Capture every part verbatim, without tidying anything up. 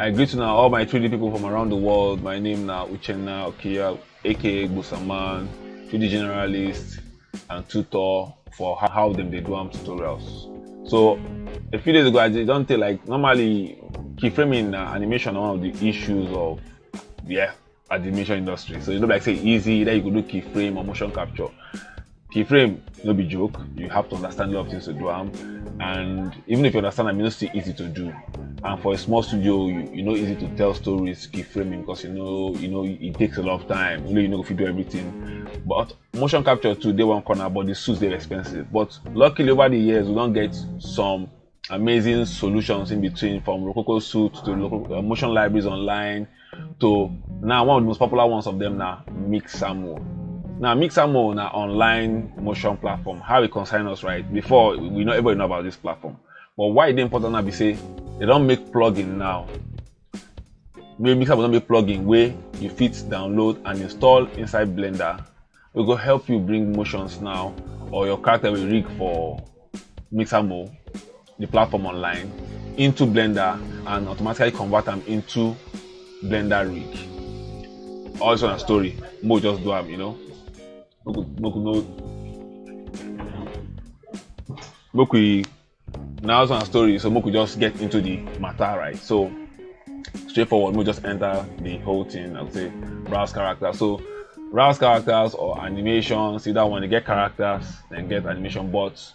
I greet una all my three D people from around the world. My name na Uchenna Okiya, aka Gbosaman, three D generalist and tutor for ho- how dem dey do am tutorials. So a few days ago, I dey don tell, like, normally keyframing na animation na one of the issues of, yeah, animation industry. So e no be like say e easy that you go do keyframe or motion capture. Keyframe no be joke. You have to understand a lot of things to do am, and even if you understand am, e no still easy to do. And for a small studio, you, e no easy to tell stories keyframing, because you know, you know, it takes a lot of time. Only you no go fit do everything. But motion capture too dey one corner, but the suits dey expensive. But luckily, over the years, we don get some amazing solutions in between, from Rococo suit to local, uh, motion libraries online to now one of the most popular ones of them na Mixamo. Now Mixamo na online motion platform. How e concern us, right? Before, we know, everybody know about this platform, but why e dey important now be say they don make plugin now. Wey Mixamo don make plugin wey you fit download and install inside Blender. We go help you bring motions now, or your character wey rig for Mixamo, the platform online, into Blender and automatically convert am into Blender rig. All this one na story. Mo just do am, you know. Make we, make we no, make we, now this one na story. So make we just get into the matter, right? So straightforward, we just enter the whole thing. I would say browse character. So browse characters or animations, either one, they get characters, then get animation, but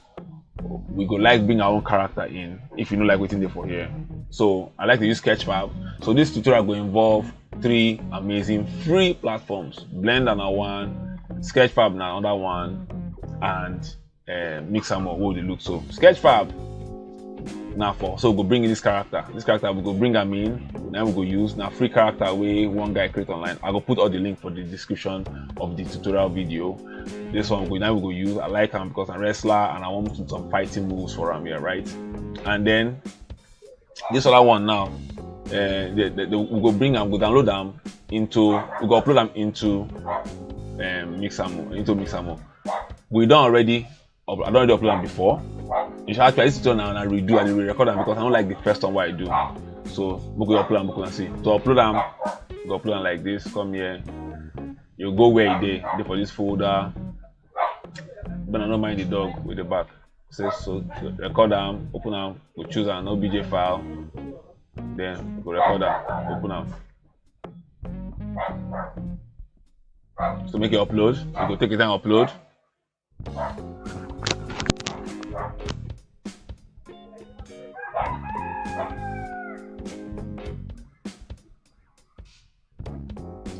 we go like bring our own character in if you no like wetin dey for here. So I like to use Sketchfab. So this tutorial go involve three amazing free platforms. Blender na one, Sketchfab na another one, and uh, Mixamo wey dey look. So Sketchfab na for, so we go bring in this character. This character, we go bring am in. Now we go use na free character wey one guy create online. I go put all the link for the description of the tutorial video. This one we go, now we go use. I like am because I'm wrestler and I want to do some fighting moves for am here, right? And then this other one now, uh, the, the, the, we go bring am, go download am into, we go upload am into um, Mixamo, into Mixamo. We don already, up- I don already upload am before. In fact, actually, this tutorial now, I redo, I dey re-record am because I don't like the first one wey I do. So we go upload am, we go see. To upload am, we go upload am like this. Come here, you go where e dey, dey for this folder. But I no mind the dog with the back. Say so, record am, open am, go choose an O B J file, then go record am, open am. So make e upload, e go take e time upload.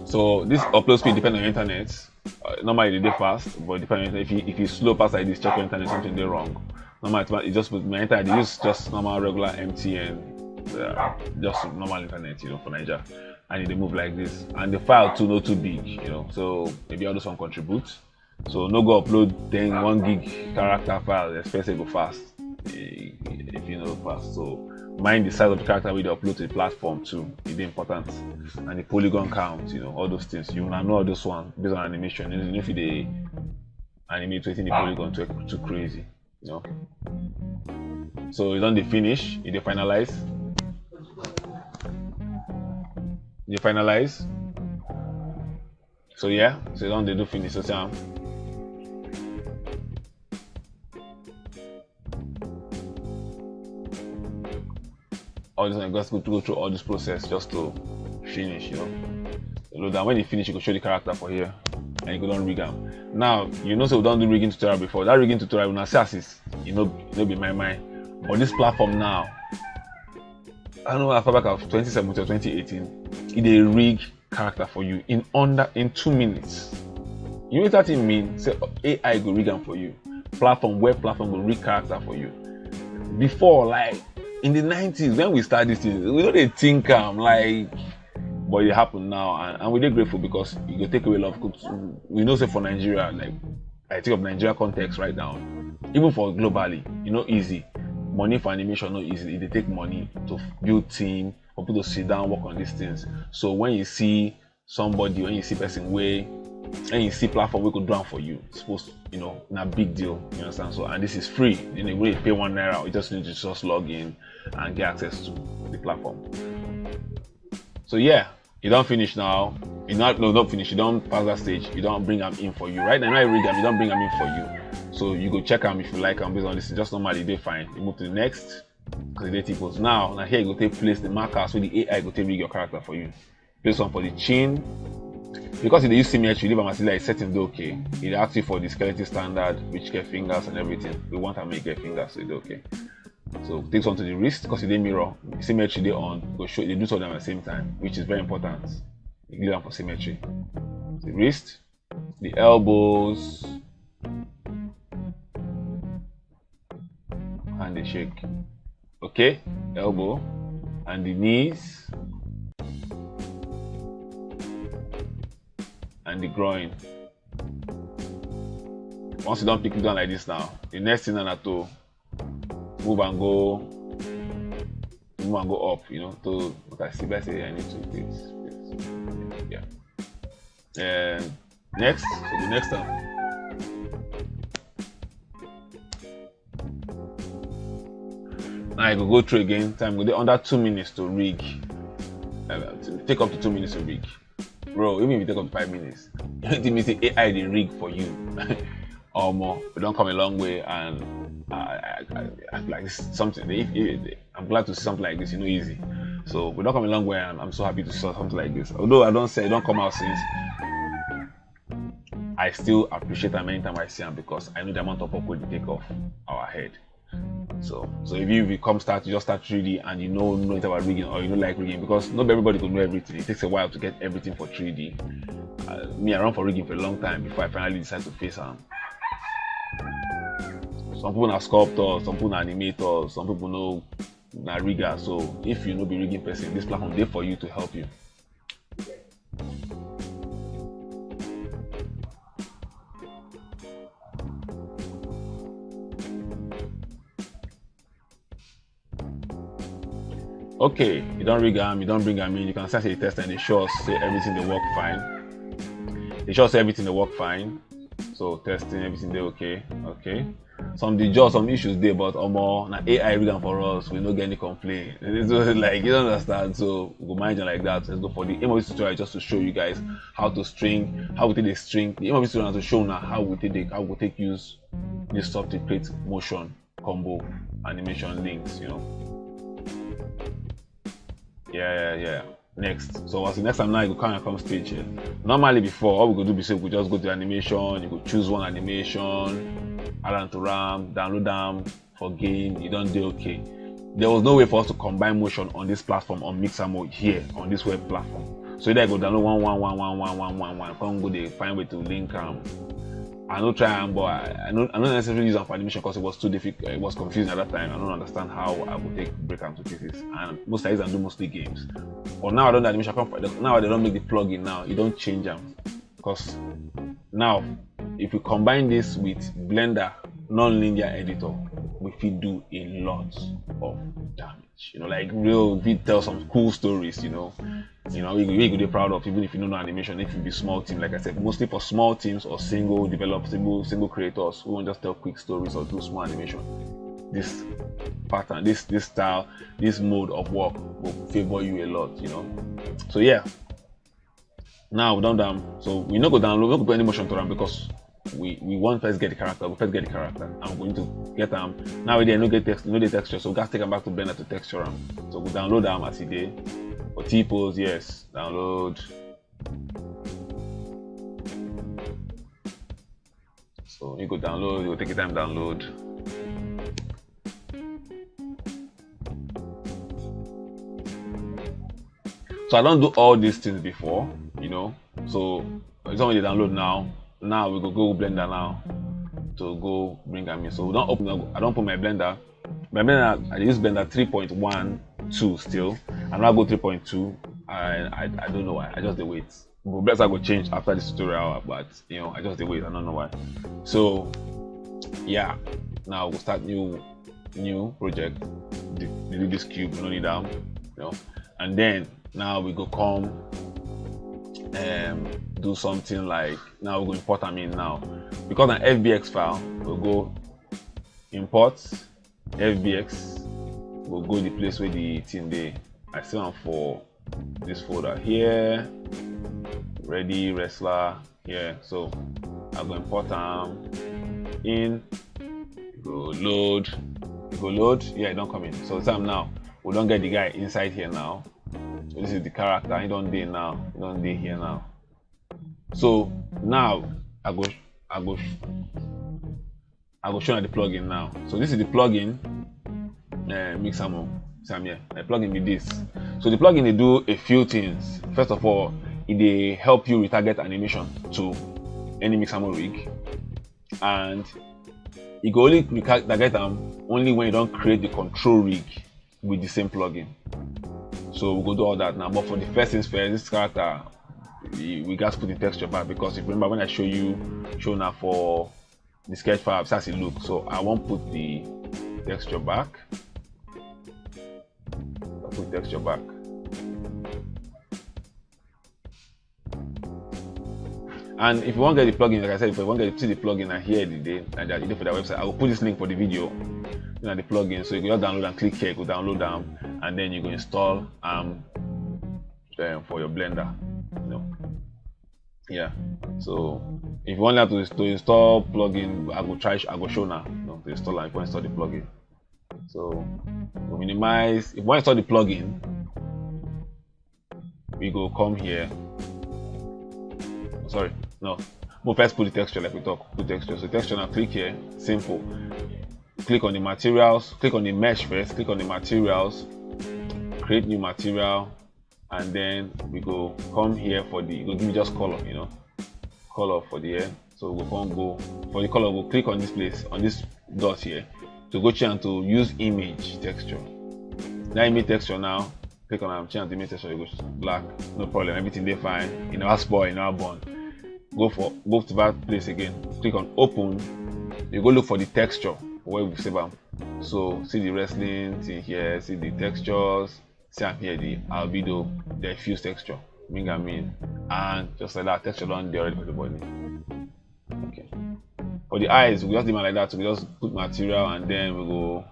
So this upload speed depend on your internet. Uh, normally they dey fast, but depend if you, if you slow pass like this, check your internet, something dey wrong. Normally it's just with my internet, I dey use just normal regular M T N, uh, just normal internet, you know, for Naija, and e dey move like this. And the file too no too big, you know. So maybe all those one contribute. So no go upload ten, one gig character file, expect say e go fast. E, e fit no fast. So mind the size of the character wey you dey upload to the platform too. E dey important. And the polygon count, you know, all those things. You na know all those one based on animation. You know, if you dey animate wetin the polygon too, too crazy, you know. So e don dey finish, e dey finalize. E dey finalize. So yeah, so e don dey do finish. So see am. All this one, you gats go through, go through all this process just to finish, you know. Load am. When you finish, you go show the character for here, and you go don rig am. Now you know, so we don do rigging tutorial before. That rigging tutorial, una see as is, you know, no be my mind. But this platform now, I don't know, as far back as twenty seventeen or twenty eighteen, e dey rig character for you in under, in two minutes. You know what that thing mean? Say A I go rig am for you. Platform, web platform go rig character for you. Before, like, in the nineties, when we start this thing, we no dey think am, like, but e happen now, and, and we dey grateful because e go take away a lot of good. We know say for Nigeria, like, I think of Nigeria context right now, even for globally, e no easy. Money for animation no easy. E dey take money to build team, for people to sit down, work on these things. So when you see somebody, when you see person wey, when you see platform wey go do am for you, suppose, you know, na big deal. You understand? So, and this is free. You know, you no dey pay one naira. You just need to just log in and get access to the platform. So yeah, you don't finish now. You not no not finish. You don't pass that stage. You don't bring them in for you. Right now, you rig them. You don't bring them in for you. So you go check them if you like them based on this. Just normally they fine. You move to the next because they equals. Now, now here you go take place the markers so the A I go take rig your character for you. Place one for the chin. Because if they use symmetry, leave them as like settings do okay. It asks you for the skeleton standard, which get fingers and everything. We want to make get fingers, so it's okay. So take one to the wrist because they mirror symmetry they on go show they do two of them at the same time, which is very important. You give them for symmetry. The wrist, the elbows, and the shake. Okay, elbow and the knees and the groin. Once you don't pick it down like this now, the next thing na to move and go move and go up, you know, to what I see by say I need to please, please. Yeah. And next, so the next time. Now I go go through again. Time go dey under two minutes to rig. Uh, take up to two minutes to rig. Bro, even if you take up to five minutes, it means the A I dey rig for you. Omo, we don't come a long way, and I, I, I, I like this something. If, if, I'm glad to see something like this. You know, easy. So we don't come a long way, and I'm so happy to see something like this. Although I don't say I don't come out since, I still appreciate them anytime I see them because I know the amount of work we take off our head. So, so if you become start, you just start three D and you know nothing about rigging or you don't like rigging because not everybody can know everything. It takes a while to get everything for three D. Uh, me, I run for rigging for a long time before I finally decide to face them. Some people are sculptors, some people are animators, some people know na rigger. So if you know be rigging person, this platform there for you to help you. Okay, you don't rig am, you don't bring am in, you can start to test and they show us say everything they work fine. They show us everything they work fine. So testing everything they okay, okay. Some the just some issues there, but omo na A I rig am for us. We no get any complaint. It's just like you don't understand. So we go manage it like that. Let's go for the aim of this tutorial just to show you guys how to string, how we take the string. The aim of this tutorial is to show now how we take the how we take use this stuff to create motion, combo, animation links, you know. Yeah, yeah, yeah. Next. So as the next time now you go come and come stage here. Normally before, all we go do be say we just go to animation, you go choose one animation, add am to RAM, download am for game, you don't do okay. There was no way for us to combine motion on this platform on Mixamo here on this web platform. So either I go download one one one one one one one one, come go dey find way to link am. I no try am, but I, I no I no necessarily use am for animation because it was too difficult. It was confusing at that time. I don't understand how I would take break am to pieces. And most I use am do mostly games. But now I don't do animation. Come for, now they don't make the plugin now. You don't change am because now if we combine this with Blender non-linear editor, we fit do a lot of damage. You know, like real, we tell some cool stories. You know, you know, we, we could be proud of even if you don't know animation. If you be small team, like I said, mostly for small teams or single develop single single creators who want just tell quick stories or do small animation. This pattern, this this style, this mode of work will favor you a lot. You know, so yeah. Now we don't down, so we no go download, we no go put any motion to am because we we want first get the character, we first get the character, and we need to get am. Now we dey no get text, no dey texture, so we gats take am back to Blender to texture am. So we download am as e dey. For T pose, yes, download. So you go download, you go take your time download. So I don't do all these things before, you know. So it's only download now. Now we go go Blender now to go bring am in. So we don't open. I don't put my Blender. My Blender, I use Blender three point one two still. I'm not go three point two. I, I I don't know why. I just dey wait. But Blender go change after this tutorial, but you know I just dey wait. I don't know why. So yeah, now we'll start new new project. The, the this cube, we no need am, you know. And then now we go come um do something like now we go import am in now because an F B X file we go import F B X, we go the place where the thing dey. I see am for this folder here, ready wrestler here. So I go import am in, go load, go load. Yeah, e don come in. So time now, we don get the guy inside here now. So this is the character. He don dey now. He don dey here now. So now I go, I go, I go show you the plugin now. So this is the plugin. Uh, mix am up. Sam here. The plugin be this. So the plugin dey do a few things. First of all, e dey help you retarget animation to any Mixamo rig, and e go only retarget am only when you don create the control rig with the same plugin. So we go do all that now. But for the first things first, this character, we, we gats put the texture back, because if you remember when I show you, show now for the sketch file, as e look. So I wan put the texture back. I put texture back. And if you wan get the plugin, like I said, if you wan get to the plugin, na here e dey, and e dey for their website. I will put this link for the video. You know the plugin, so you go just download and click here, go download am, and then you go install am um, for your Blender. You know, yeah. So if you want to, to install plugin, I go try, I go show now. You know, to install, if you install the plugin. So we minimize. If you want to install the plugin, we go come here. Sorry, no. We first put the texture like we talk. Put texture. So texture now, click here. Simple. Click on the materials. Click on the mesh first. Click on the materials. Create new material, and then we go come here for the, e go give you just color, you know, color for the air. So we go come go for the color. Go click on this place, on this dot here, to go change to use image texture. That image texture now, click on am, change the image texture, e go black. No problem, everything dey fine. E never spoil, e never burn. Go for, go to that place again. Click on open. You go look for the texture where we save am. So see the wrestling thing here. See the textures. See am here, the albedo, the diffuse texture. Bring am in, and just like that, texture don dey already for the body. Okay. For the eyes, we just do am like that. We just put material, and then we go,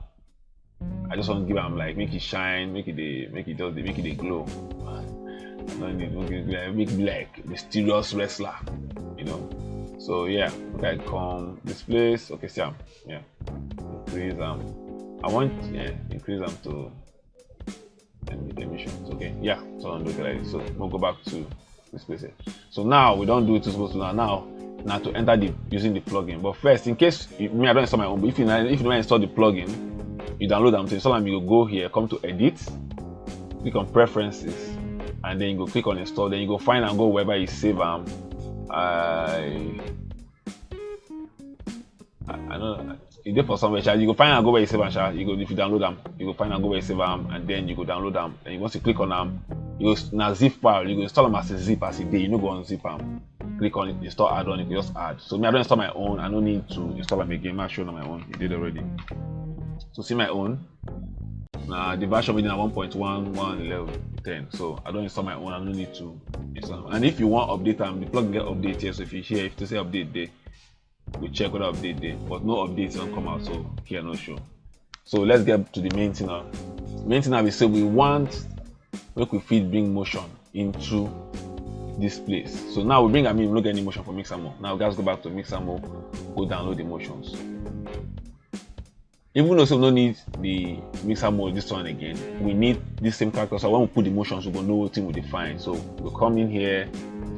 I just wan give am, like, make e shine, make e dey, make e just dey, make e dey glow. I don't need, okay, like, make e be like mysterious wrestler, you know. So yeah, okay, I come this place. Okay, see am, yeah, increase am. I want, yeah, increase am to em-, emissions. Okay, yeah, so I don do it like this. So we'll go back to this place here. So now we don do it, suppose to now, now, now to enter the, using the plugin. But first, in case you, me, I don install my own, but if you na-, if you never install the plugin, you download am. To install am, you go, go here, come to edit, click on preferences, and then you go click on install. Then you go find and go wherever you save am. I, I, I know e dey for somewhere sha. You go find am, go where you save am sha. You go, if you download am, you go find am, go where you save am, and then you go download am. And you, once you click on am, you go s-, na zip file. You go install am as a zip, as e dey. You no go unzip am. Click on it, install add-on. You go just add. So me, I don install my own. I no need to install am again. Make I show una my own. E dey already. So see my own. Na the version wey dey na one point one one eleven ten. So I don install my own. I no need to install am. And if you wan update am, the plugin get update here. So if you here, if you say update dey, we check whether update dey, but no updates don come out, so here no show. So let's get to the main thing now. Main thing now be say we want make we fit bring motion into this place. So now we bring am in, we no get any motion for Mixamo. Now we gats go back to Mixamo, go download the motions. Even though say we no need the Mixamo, this one again, we need this same character. So when we put the motions, we go know wetin we dey find. So we go come in here,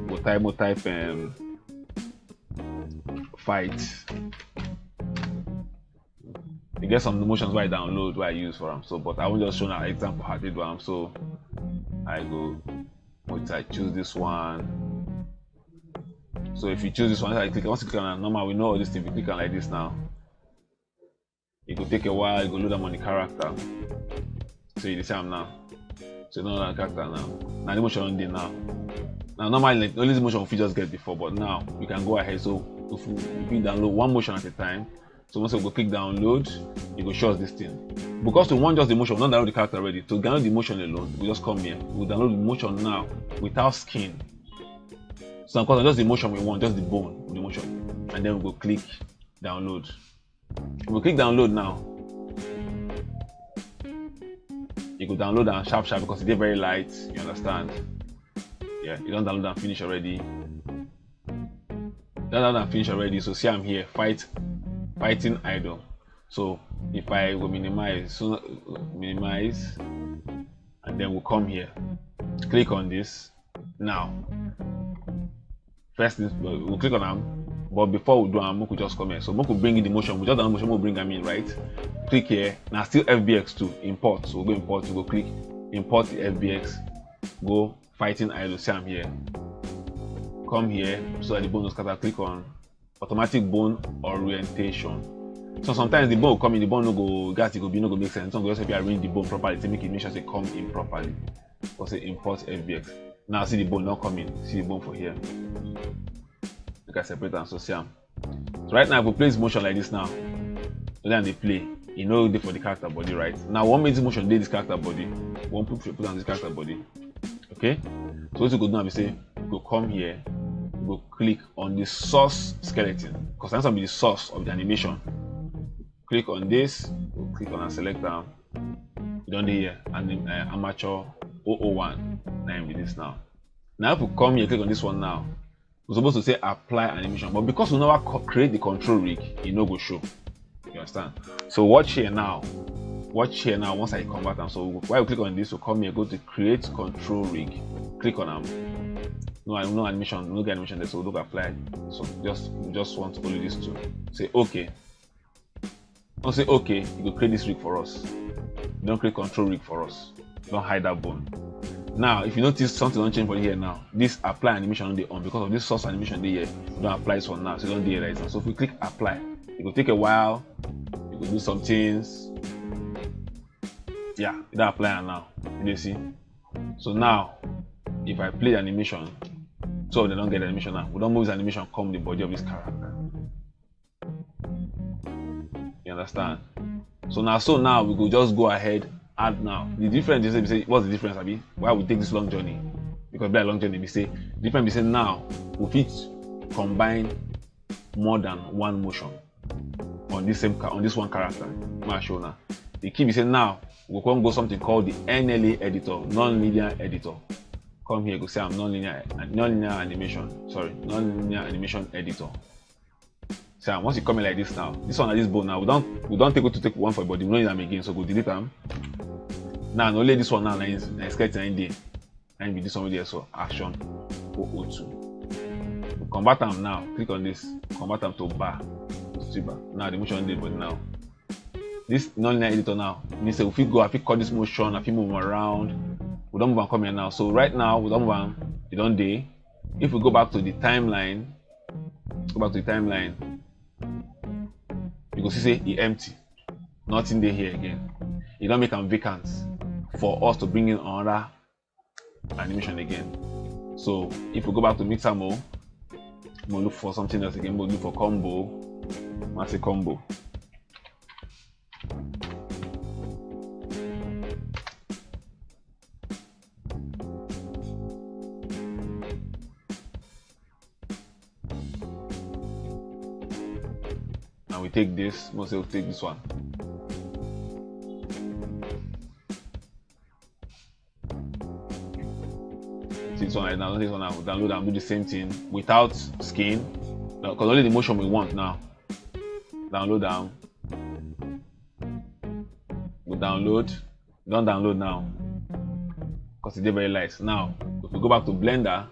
we go type, we go type um, fight. You get some motions wey I download, wey I use for am. So, but I wan just show una example how I take do am. So I go, once I choose this one. So if you choose this one, I click. Once you click on am, normal, we know all this thing. If you click am like this now, e go take a while. E go load am on the character. So you dey see am now. So you don load am character now. Now the motion don dey now. Now normally, like, only this motion we fit just get before, but now we can go ahead. So if we, if we download one motion at a time, so once we go click download, e go show us this thing. Because we want just the motion, we don download the character already. To download the motion alone, we just come here. We download the motion now without skin. So of course, just the motion we want, just the bone of the motion, and then we go click download. We click download now. You go download am sharp sharp because e dey very light. You understand? Yeah, you don download am finish already. Download am finish already. So see am here, fight, fighting idol. So if I go minimize, so minimize, and then we'll come here, click on this now. First thing, we'll click on am. But before we do am, we could just come here. So we could bring in the motion. We just done motion, we'll bring am in, right? Click here. Now still F B X to import. So we'll go import. We'll go click import the F B X. Go fighting idol. See am here. Come here so that the bone no scatter. Click on automatic bone orientation. So sometimes the bone come in, the bone no go gas, it go be no go make sense. So go just help you arrange the bone properly to make it make sure say come in properly. Or say import F B X. Now see the bone not coming. See the bone for here. Make I separate am so see am. So right now, if we play this motion like this now, so then they play. You know, dey for the character body, right? Now, one make this motion dey this character body. One put put on this character body. Okay. So what you go do now? We say we go come here. We go click on the source skeleton because that's gonna be the source of the animation. Click on this. We'll click on and select am. You don dey here and the uh, amateur oh oh one. Now be this now. Now if we come here, click on this one now. We're supposed to say apply animation, but because we never co- create the control rig, e no go show. You understand? So watch here now. Watch here now. Once I convert am, so while you click on this, we come here, go to create control rig. Click on am. No, no animation, no get animation there. So we look apply. So just we just want only these two. Say okay. Don't say okay. You go create this rig for us. You don create control rig for us. You don hide that bone. Now, if you notice something don change for here now, this apply animation no dey on because of this source animation dey here. We don apply this one now, so e don dey here like this now. So if we click apply, e go take a while. You go do some things. Yeah, you don apply am now. You dey see? So now, if I play the animation, two of them don get the animation now. We don move this animation come the body of this character. You understand? So now, so now we go just go ahead, add now. The difference is say, what's the difference, abi? Why we take this long journey? Because be a long journey, we say different. We say now we fit combine more than one motion on this same ca- on this one character. Make I show now. The key we say now we go come go something called the N L A editor, non-linear editor. Come here, go say I'm non-linear, non-linear animation. Sorry, non-linear animation editor. So once you come in like this now, this one na this bone now. We don we don take to take one for body. We no need am again, so go delete am. Now na only this one now na is na is get na dey. Na be this one wey dey so action oh oh two. We convert am now. Click on this. Convert am to bar. See bar. Now the motion dey body now. This non-linear editor now mean say we fit go, I fit cut this motion, I fit move am around. We don move am come here now. So right now we don move am. E don dey. If we go back to the timeline, go back to the timeline, you go see say e empty. Nothing dey here again. E don make am vacant for us to bring in another animation again. So if we go back to Mixamo, we'll look for something else again. We'll look for combo. I say combo. And we take this, we'll say we take this one. See this one right now, this one now, download and do the same thing without skin. Because only the motion we want now. Download down. We download. Don't download now. Because it's very light. Now, if we go back to Blender,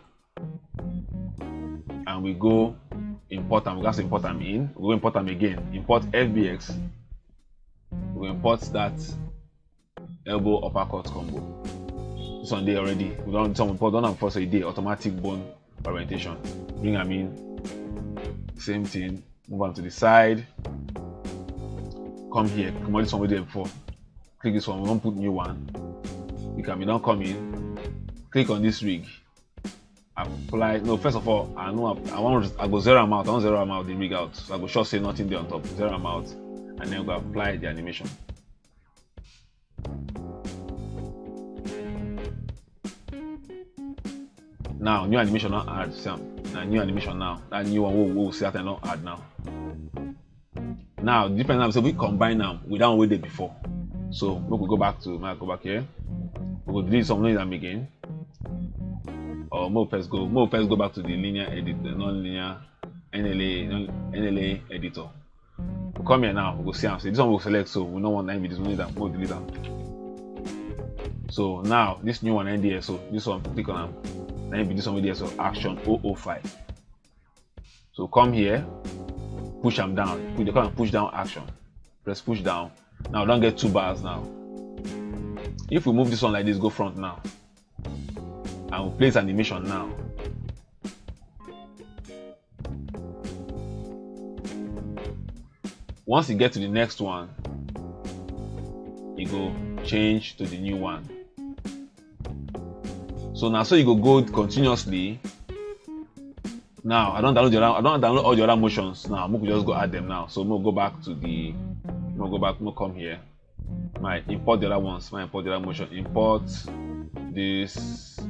and we go import am, we gats import am in, we go import am again, import F B X, we go import that elbow uppercut combo. This one dey already, we don, this one we don import am before, so e dey automatic bone orientation. Bring am in, same thing, move am to the side, come here, comot this one wey dey before, click this one, we wan put new one, click am, e don come in, click on this rig, apply. No, first of all, I know I, I want I go zero am out. I want zero am out, the rig out. So I go sure say nothing dey on top. Zero am out, and then we go apply the animation. Now new animation don add. See am? Na new animation now. That new one wey we see that time don add now. Now the difference now be say we combine am with that one wey dey before. So make we go back to, make I go back here. We go delete some of them again. Or make we first go, make we first go back to the linear edit, the non-linear N L A, non-, N L A editor. We come here now, we go see am. Say this one we select, so we no want, na im be this one, delete am, make we delete am. So now this new one, N D S, so this one, click on am. Na im be this one wey dey here, so action oh oh five. So come here, push am down. Push, they call am push down action. Press push down. Now we don get two bars now. If we move this one like this, go front now, and we place animation now. Once you get to the next one, you go change to the new one. So now, so you go go continuously. Now I don download the other, I don download all the other motions. Now make we just go add them now. So we'll go back to the, we'll go back, we'll come here. My import the other ones. My import the other motion. Import this.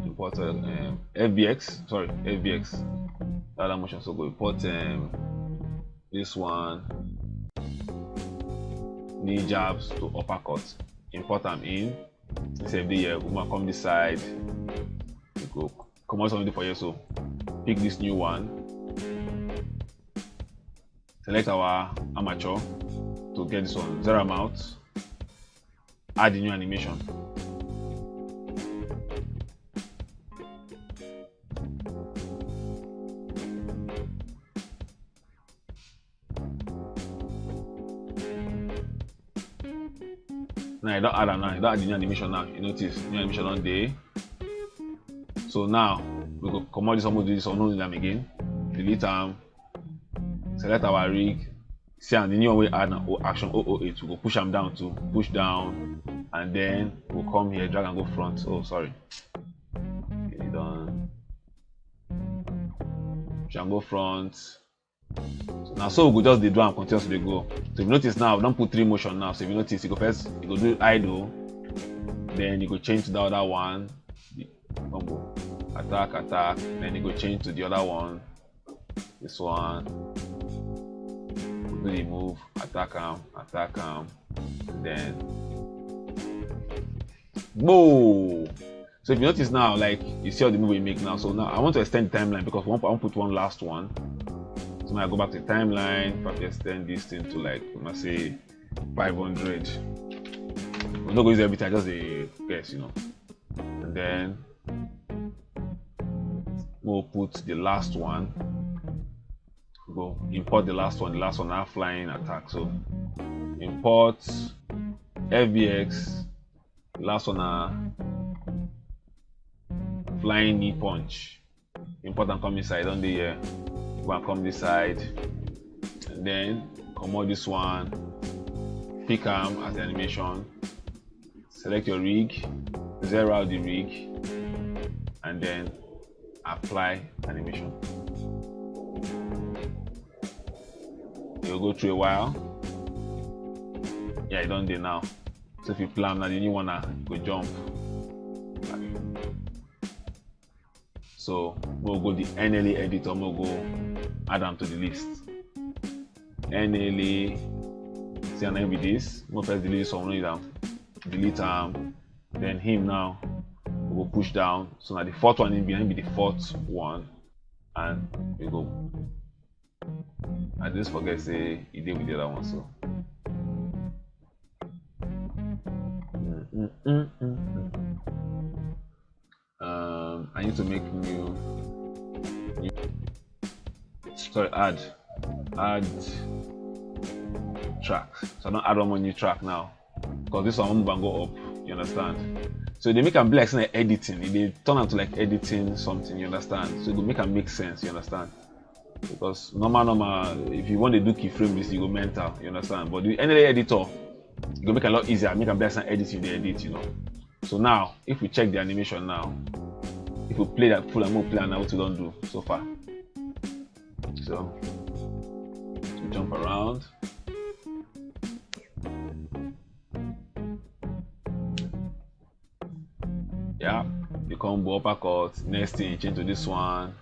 Import uh, um, F B X. Sorry, F B X. The other motion. So go import um, this one. Knee jabs to uppercut. Import them in. Instead of the uh, woman come this side. We go comot something for here. So pick this new one. Select our armature to get this one. Zero amount. Add the new animation. Now I don add am now. I don add the new animation now. You notice new animation don dey. So now we go comot this one, we do this one, no need am again. Delete am. Select our rig. See am, the new one wey add na o-, action oh oh eight. We go push am down too. Push down, and then we come here, drag and go front. Oh, sorry. Okay, done. Push and go front. So now, so we go just dey do am continuously dey go. So if you notice now, we don put three motion now. So if you notice, you go first, you go do idle, then you go change to the other one. Come go attack, attack. Then you go change to the other one. This one. Do the move, attack am, attack am, then go. So if you notice now, like, you see all the move we make now. So now I want to extend the timeline because we want, I want to put one last one. So now I go back to the timeline. Probably extend this thing to, like, I say five hundred. We no go use everything. I just a guess, you know. And then we'll put the last one. Go import the last one. The last one, our flying attack. So import F B X. Last one, uh, flying knee punch. Import and come inside. Don dey here. Go and come this side. And then comot this one. Pick am as the animation. Select your rig. Zero out the rig. And then apply animation. You go through a while. Yeah, e don dey now. So if you play am now, the new one na go jump. So we'll go the N L A editor, we'll go add am to the list. N L A, see, and then with this, we'll first delete this one, delete am, delete am. Then him now, we go push down. So now the fourth one in behind be the fourth one, and we go. I just forget say e dey with the other one, so. Mm, mm, mm, mm, mm. Um, I need to make new, new, sorry, add, add track. So I don add one more new track now, because this one move and go up. You understand? So they make am be like say na editing. E dey turn am to, like, editing something. You understand? So e go make am make sense. You understand? Because normal, normal, if you want to do keyframe this, you go mental. You understand? But the N L A editor, e go make am a lot easier. Make am be like say na editing you dey edit. You know. So now, if we check the animation now, if we play that full and we play am now, what we don do so far. So we jump around. Yeah, you come go uppercut. Next thing, you change to this one.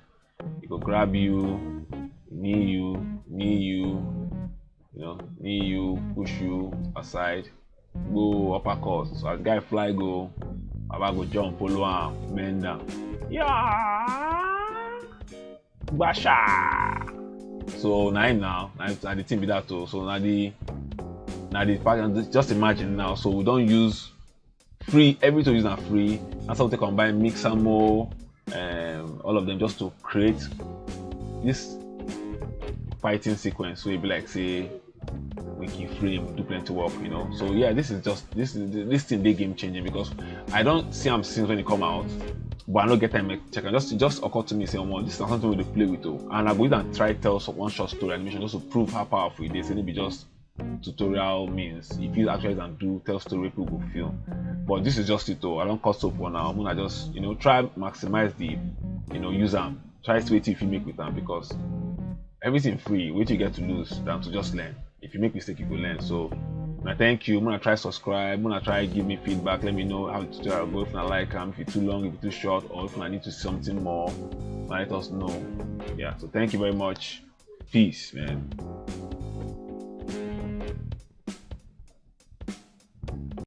E go grab you, knee you, knee you, you know, knee you, push you aside. go uppercut. So as guy fly go, Baba go jump, follow am, bend am. Yeah, gbasha. So na him now, na, na the thing be that o. So na the na the pattern. Just imagine now. So we don use free, everything we use na free. That's how we take combine Mixamo, um, all of them just to create this fighting sequence. So it be like say we can frame, do plenty work, you know. So yeah, this is just this is this thing dey game changing because I don see am since when e come out, but I no get time make check am. Just just occur to me say, omo, this na something we dey play with o, and I go use am try tell some one short story animation just to prove how powerful e dey. Say no be just tutorial means. If you actually can do tell story, people go feel. But this is just it o. I don cut soap for now. Muna just, you know, try maximize the, you know, use am. Try see wetin you fit make with am because everything free. Wetin you get to lose than to just learn. If you make mistake, you go learn. So I thank you. Muna try subscribe. Muna try give me feedback. Let me know how the tutorial go. If I like am, if it's too long, if it's too short, or if I need to see something more, let us know. Yeah. So thank you very much. Peace, man.